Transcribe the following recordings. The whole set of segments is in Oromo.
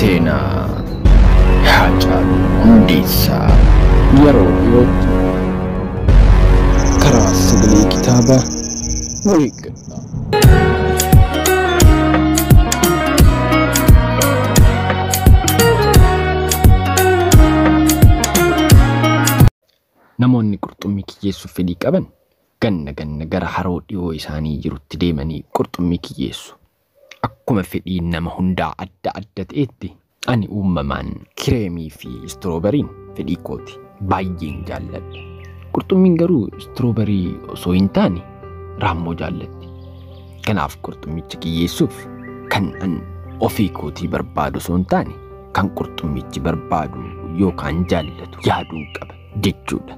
Seenaa Haacaaluu Hundeessaa yeroo dhiyootti karaa sagalee kitaabaa nu eeggadhaa. Namoonni qurxummii kiyyeessuuf fedhii qaban ganna ganna gara haroo dhiyoo isaanii jirutti deemanii qurxummii kiyyeessu. Akkuma fedhiin nama hundaa adda adda ta'etti ani uumamaan kireemii fi istrooberiin fedhii kooti baay'een jaalladha. Qurxummiin garuu istirooberii osoo hin taane raammoo jaallatti. Kanaaf qurxummicha kiyyeessuuf kan an ofii kootii barbaadu osoo hin taane kan qurxummichi barbaadu yookaan jaallatu yaaduu qaba jechuudha.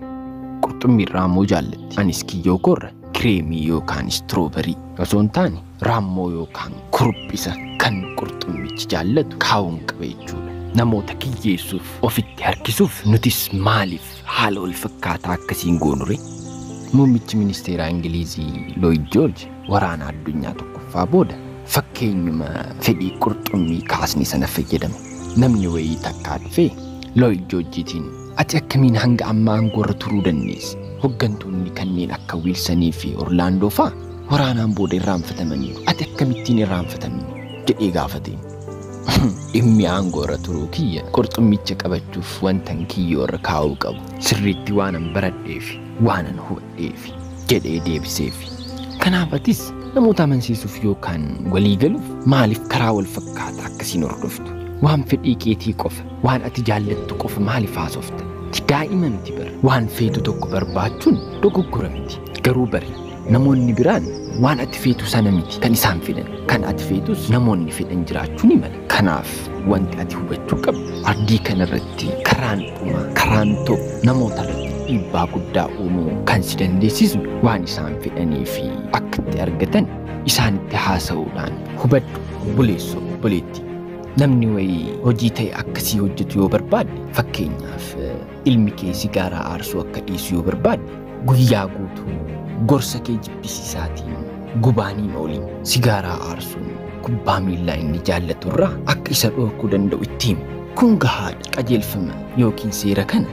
Qurxummiin raammoo jaallatti. Anis kiyyoo koorra kireemii yookaan istirooberii osoo hin taane raammoo yookaan kuruphisa kan qurxummichi jaallatu kaa'uun qaba jechuudha. Namoota kiyyeessuuf ofitti harkisuuf nutis maaliif haala wal fakkaataa akkasiin goonure? Muummichi ministeeraa Ingilizii Lloyd George waraana addunyaa tokkoffaa booda fakkeenyuma fedhii qurxummii kaasni sana fayyadame. Namni wayii takkaa dhufee Lloyd Georgeetiin ati akkamiin hanga ammaa aangoorra turuu dandeesse? Hoggantoonni kanneen akka Wiilsanii fi Orlaandoo fa'aa waraanaan booda irraanfatamaniiru. Ati akkamittiin irraanfatamni? Jedhee gaafateen. Dhimmi aangoorra turuu kiyya qurxummicha qabachuuf wantan kiyyoorra kaa'uu qabu sirriitti waanan baradheefi waanan hubadheefi jedhee deebiseefi. Kanaaf atis namoota amansiisuuf yookaan walii galuuf maaliif karaa wal fakkaataa akkasiin hordoftu? Waan fedhii keetii qofa, waan ati jaallattu qofa maaliif haasofta? Ati daa'ima miti bara. Waan feetu tokko barbaachuun dogoggora miti. Garuu bari namoonni biraan waan ati feetu sana miti kan isaan fedhan. Kan ati feetus namoonni fedhan jiraachuu ni mala. Kanaaf wanti ati hubachuu qabdu ardii kanarratti karaan dhumaa karaan tokko namoota irratti dhiibbaa guddaa uumuu kan si dandeessisu waan isaan fedhanii fi akka itti argatan isaanitti haasa'uudhaan hubadhu obboleessoo obboleettii. Namni wayii hojii ta'e akkasii hojjetu yoo barbaadde fakkeenyaaf ilmi kee sigaaraa aarsuu akka dhiisu yoo barbaadde guyyaa guutuu gorsa kee jibbisiisaatiin gubaaniin ooliin sigaaraa aarsuun kubbaa miillaa inni jaallatu irraa akka isa dhorkuu danda'u itti himi. Kun gahaadha. Qajeelfama yookiin seera kana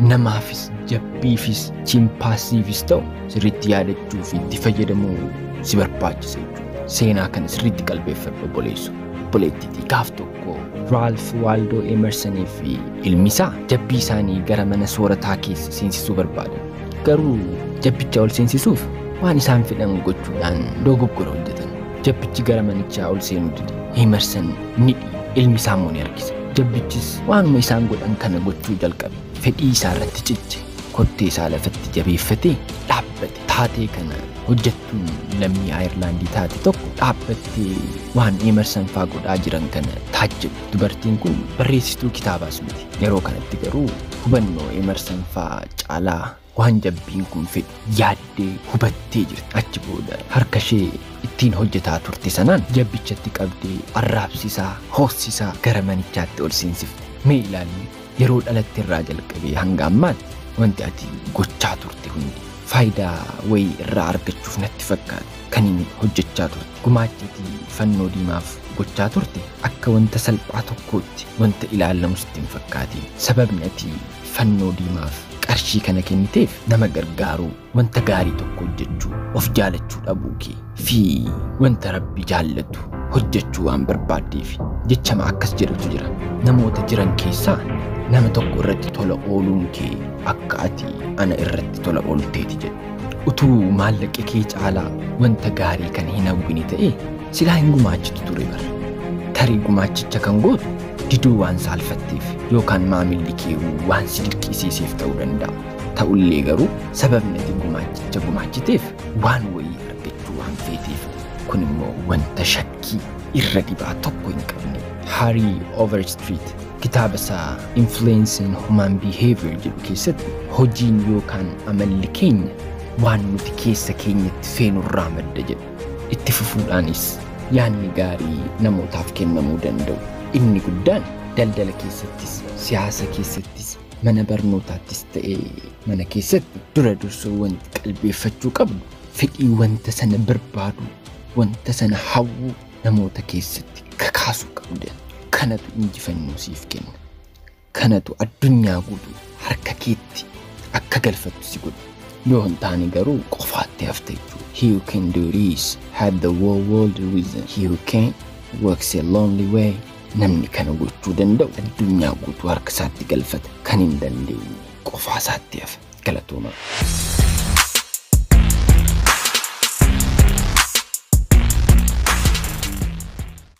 namaafis jabbiifis chimpaasiifis ta'u sirriitti yaadachuu fi itti fayyadamuu si barbaachisa jechuudha. Seenaa kana sirriitti qalbeeffadhu obboleessu. Obboleettiitii gaaf tokko Ralph Waldo Emersonii fi ilmi isaa jabbii isaanii gara mana soorataa keessa seensisuu barbaadan. Garuu jabbicha ol seensisuuf waan isaan fedhan gochuudhaan dogoggora hojjetan. Jabbichi gara manichaa ol seenuu dide. Emerson ni dhiibe. Ilmi isaa immoo ni harkise. Jabbichis waanuma isaan godhan kana gochuu jalqabe. Fedhii isaa irratti ciche. Kottee isaa lafatti jabeeffatee dhaabbate. Taatee kana hojjettuun lammii Ayirlaandii taate tokko dhaabbattee waan Emerson faa godhaa jiran kana taajjabe. Dubartiin kun barreessituu kitaabaas miti. Yeroo kanatti garuu hubannoo Emerson faa caalaa waan jabbiin kun fedhu yaaddee hubattee jirti. Achi booda harka ishee ittiin hojjetaa turte sanaan jabbichatti qabdee arraabsisaa, hoossisaa gara manichaatti ol seensifte. Mee ilaalli yeroo dhalatte irraa jalqabee hanga ammaatti wanti ati gochaa turte hundi faayidaa wayii irraa argachuuf natti fakkaata. Kan inni hojjechaa turte gumaachatii fannoo diimaaf gochaa turte akka wanta salphaa tokkootti wanta ilaalamu sitti hin fakkaatiin. Sababni ati fannoo diimaaf qarshii kana kenniteef nama gargaaruu, wanta gaarii tokko hojjechuu, of jaalachuu dhabuu kee fi wanta rabbi jaallatu hojjechuu waan barbaaddeef jechama akkas jedhutu jira. Namoota jiran keessaa nama tokko irratti tola ooluun kee akka ati ana irratti tola oolteeti jedhu. Utuu maallaqa kee caalaa wanta gaarii kan hin hawwine ta'e silaa hin gumaachitu ture bara. Tarii gumaachicha kan gootu diduu waan saalfatteef yookaan maamilli kee waan si dirqisiiseef ta'uu danda'a. Ta'ullee garuu sababni ati gumaachicha gumaachiteef waan wayii argachuu waan feeteef kun immoo wanta shakkii irra dibaa tokko hin qabne. Harry Overstreet kitaaba isaa Influence in Human Behavior jedhu keessatti hojiin yookaan amalli keenya waan nuti keessa keenyatti feenurraa madda jedhu. Itti fufuudhaanis yaanni gaarii namootaaf kennamuu danda'u. Inni guddaan daldala keessattis, siyaasa keessattis, mana barnootaattis ta'ee mana keessatti dura dursoo wanti qalbeeffachuu qabdu fedhii wanta sana barbaadu, wanta sana hawwuu namoota keessatti kakaasuu qabda. Kanatu injifannoo siif kenna. Kanatu addunyaa guutuu harka keetti akka galfattu si godha. Yoo hin taane garuu qofaatti hafta jechuudha. He who can do this had the whole world with him. He who can works a lonely way. Namni kana gochuu danda'u addunyaa guutuu harka isaatti galfata. Kan hin dandeenye qofaa isaatti hafa. Galatoomaa.